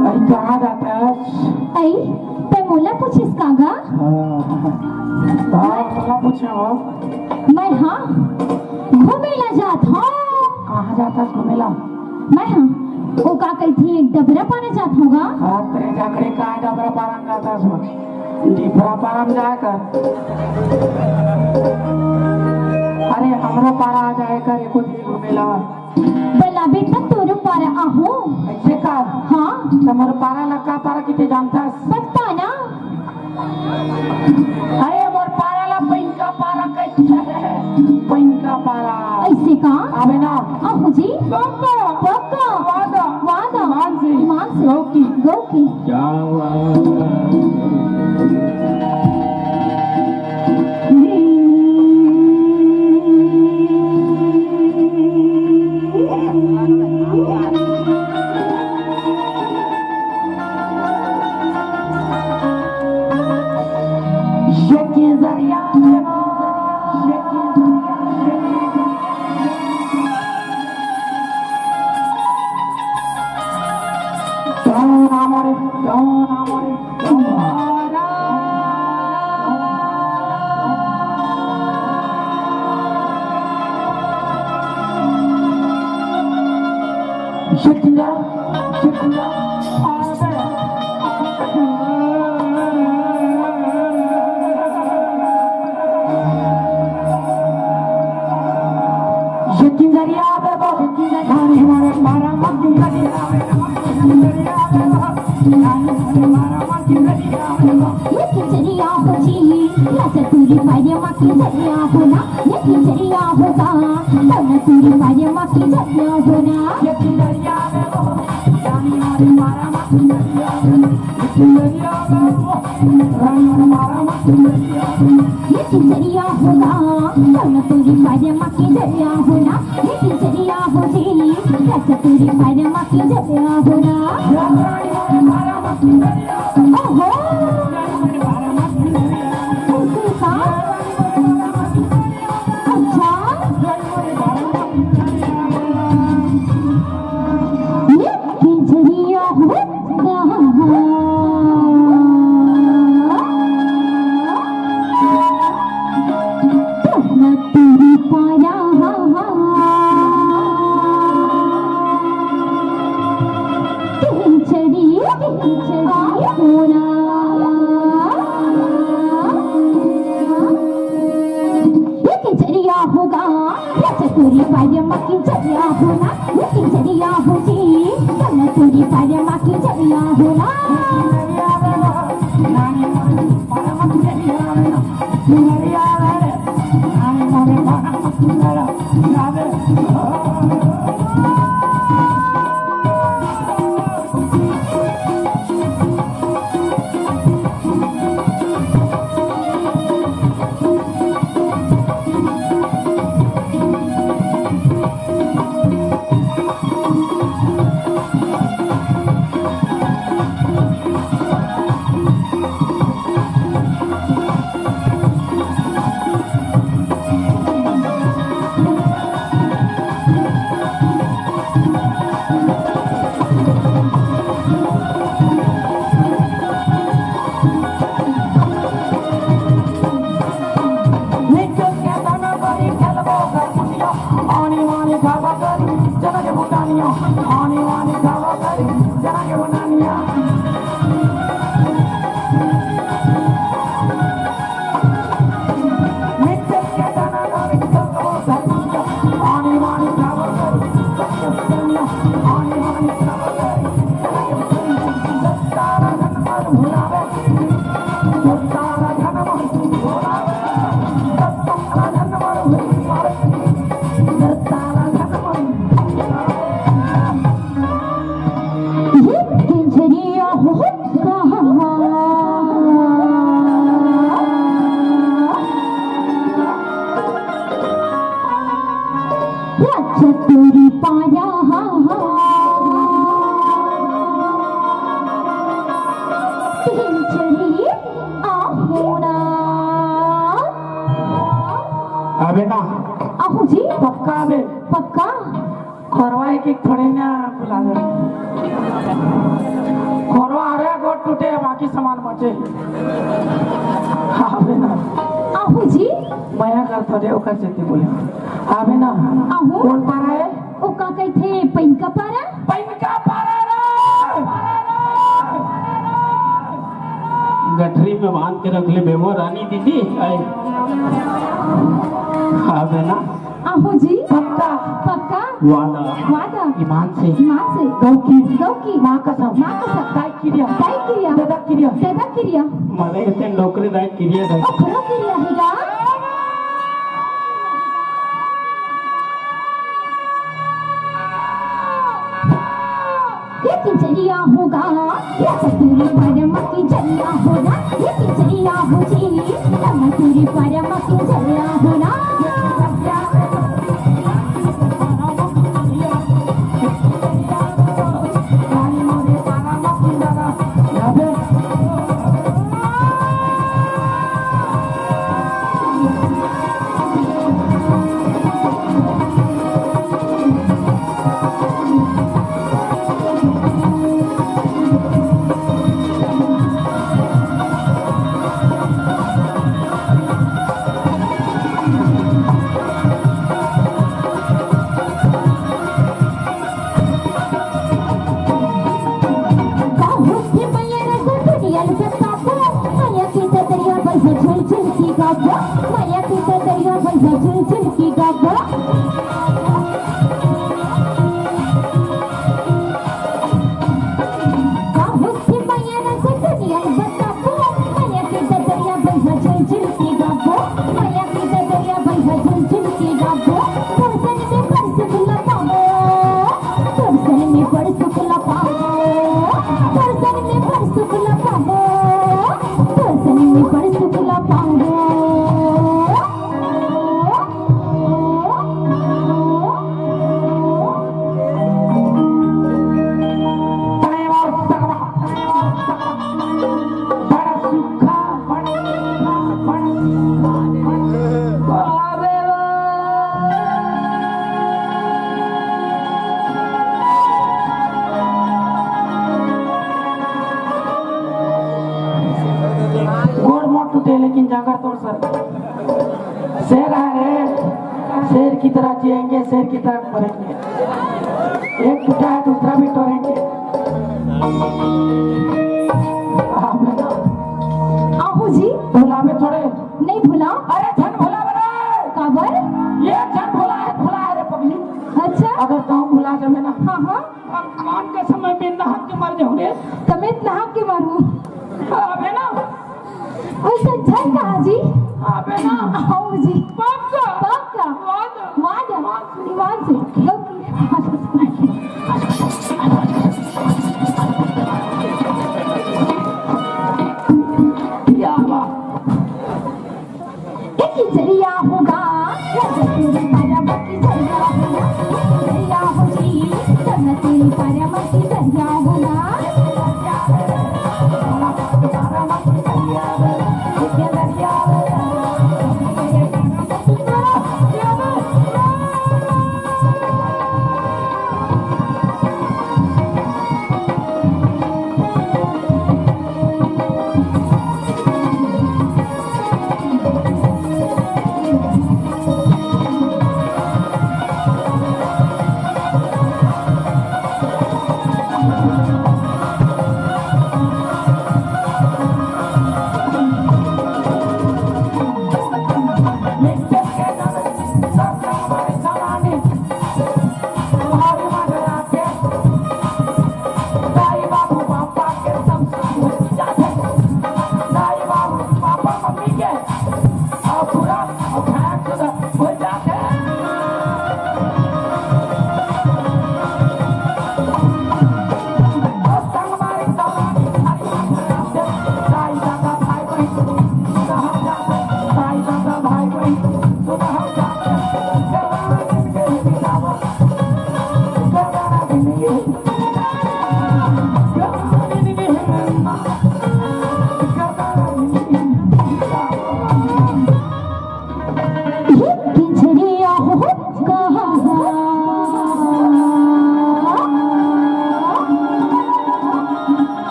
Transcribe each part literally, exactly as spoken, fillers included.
अरे, कहाँ जाथस? अई, तैं मोला पूछिस का गा? हाँ, हाँ, मोला पूछे हो? मैं, हाँ, घूमे ला जात हँव। कहाँ जाथस घूमे ला? मैं, हाँ, ओ का कहिथे, डबरा पारा जात हँव गा। हाँ, तेरे जाकरे का डबरा पारा जाथस? डिफरा पारा म जाए कर। अरे, हमरो पारा आ जाए कर, एको दिन घूमे ला। बलाबे त तोरो पारा आहूँ। अइसे का? हाँ। त मोर पारा ला का पारा कहिथे जानथस? पता ना। अरे, मोर पारा ला पइनका पारा कहिथे। पइनका पारा। अइसे का? आबे ना। आहूँ जी। पक्का। पक्का। वादा। वादा। ईमान से। ईमान से। गौ की। गौ की। क्या बात है। ये खिचड़िया हो जी, राजा तूरी पाए मा खिचड़िया हो ना, ये खिचड़िया हो गा, राजा तूरी पाए मा खिचड़िया हो ना। ये खिचड़िया हो गा, राजा तूरी पाए मा खिचड़िया हो ना, ये खिचड़िया हो जी, राजा तूरी पाए मा खिचड़िया हो ना। ओहो। अच्छा। ये खिचड़िया हो कहाँ? तोहना तुरी पारा। खिचड़ी, खिचड़ी होना। ये खिचड़िया हो गा, राजा तूरी पाए मा खिचड़िया हो ना, ये खिचड़िया हो जी, राजा तूरी पाए मा खिचड़िया हो ना। पारा हा हा। तीन चरी आहो ना। अबे ना। आहू जी। पक्का बे? पक्का। खोरवा एक एक थोड़े ना बुला दे। खोरवा अरे गोड़ टूटे, बाकी सामान बचे। अबे ना। आहू जी। मया कर थोड़े ओकर चेते बोले। अबे ना। आहू। कौन पारा हे? ओ का कहिथे, पइनका पारा? पइनका पारा रे। गठरी में बांध के रख ले बेबो रानी दीदी। आए। अबे ना। आहू जी। पक्का। पक्का। वादा। वादा। ईमान से। ईमान से। गौ की। गौ की। माँ कसम। माँ कसम। दाई किरिया। दाई किरिया। ददा किरिया। ददा किरिया। मले इतने नौकरी दाई किरिया दाई। ओकरो किरिया ही गा। ये किचरिया होगा, ये कस्तूरी परम किचरिया होगा, ये किचरिया हो जी, कस्तूरी परम किचरिया होगा। गोड़ मोट टूटे लेकिन जांगर तोड़ सर। शेर है रे, शेर की तरह जिएंगे, शेर की तरह मरेंगे। एक टूटा है, दूसरा भी तोड़ेंगे। आहू जी। भुलावे थोड़े। नहीं भुलाव। अरे झन भुलावे रे। काबर? ये झन भुलाए, भुलाए रे पगली। अच्छा। अगर तहूँ भुला जाबे ना। हाँ, हाँ। हम काम के समय में नहा के मर जाहूँ रे। तमेत नहा के मरहू। अबे ना। वैसे झन कहा जी। अबे ना। आहू जी। पक्का। पक्का। वादा। वादा। ईमान से। ईमान से। गलती। या बात। एक ही जरिया होगा, या जरूरी परम की जरिया होगा। जरिया हो जी, जन्नती परम की जरिया होगा।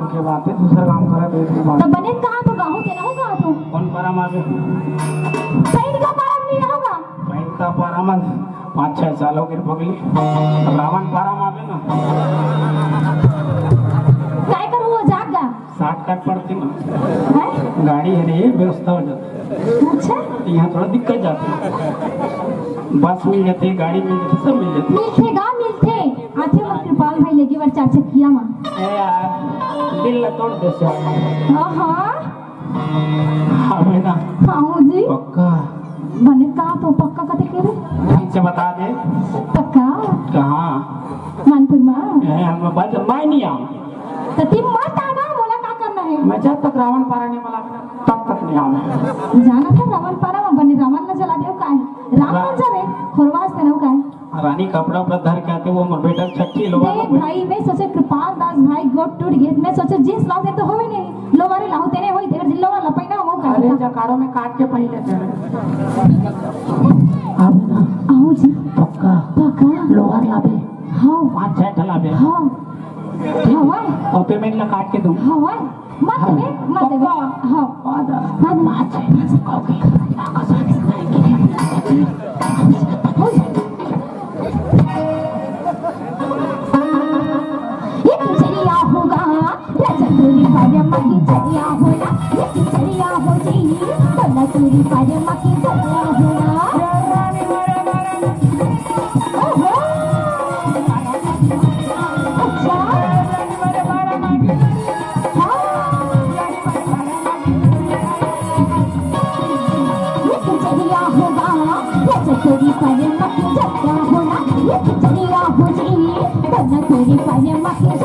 के बात हे, दूसरा काम करत हे, एक बात। त बने कहाँ तो गाहूँ तेला हो कहाँ तो? कौन पारा मा आबे? पैन का पारा मा नहीं रहोगा? पैन का पारा मा पाँच छह साल हो गए पगली। रावण पारा मा आबे ना। काय करूँ वो जाग गा? शॉर्टकट पड़थे ना। हैं? गाड़ी हे रे, व्यवस्था हो जाथे। अच्छा। यहाँ थोड़ा दिक्कत जाथे। बस मिल जाथे, गाड़ी मिल जाथे, सब मिल जाथे। मिलथे गा, मिलथे। आथे मोर कृपाल भाई लेगे बर चार चक्किया मा। ए यार, दिल ला तोड़ दे से। हाँ, हाँ। हाँ, है ना? हाँ, हो जी। पक्का? बने का तो पक्का कते के रे? ठीक से बता दे। पक्का? कहाँ? मानपुर मा। ए, हम बस मैं नहीं आऊँ। त तिम मत आना, मोला का करना हे? मैं जब तक रावण पारा नहीं मिला, तब तक नहीं आऊँ। जाना था रावण पारा मा बने रावण ला जला देव काय? राम रा- बन जावे, खोरवास देना काय? रानी कपड़ा उपड़ा धर के आते, वो मोर बेटा छठी लोहा दे में भाई, मैं सोचे कृपाल दास भाई गोट टूट गए, मैं सोचे जींस लाओ दे तो होवे नहीं, लोवारे लाओ तेने होई, तेरे जिल्लो वाला पहिना हो का? अरे, जकाड़ो में काट के पहन लेते हैं। अब ना। आओ जी। पक्का। पक्का। लोवर लाबे। हाँ। पाँच छह ठो लाबे। हाँ। हवा। और पेमेंट ला काट के दूँ। हवा। मत दे, मत दे। पक्का। हाँ। बाद, बाद में आज है, कहोगे, माँ कसम। एक जरिया होगा, रजतुरी पारे माँ की जरिया होना, एक जरिया हो जी, तो नतुरी पारे माँ की जरिया होना। ओहो। अच्छा। हाँ। ये खिचड़िया होगा, ये चटोरी पर मत जत्ता होना, ये खिचड़िया हो जी, तन तेरी पर मत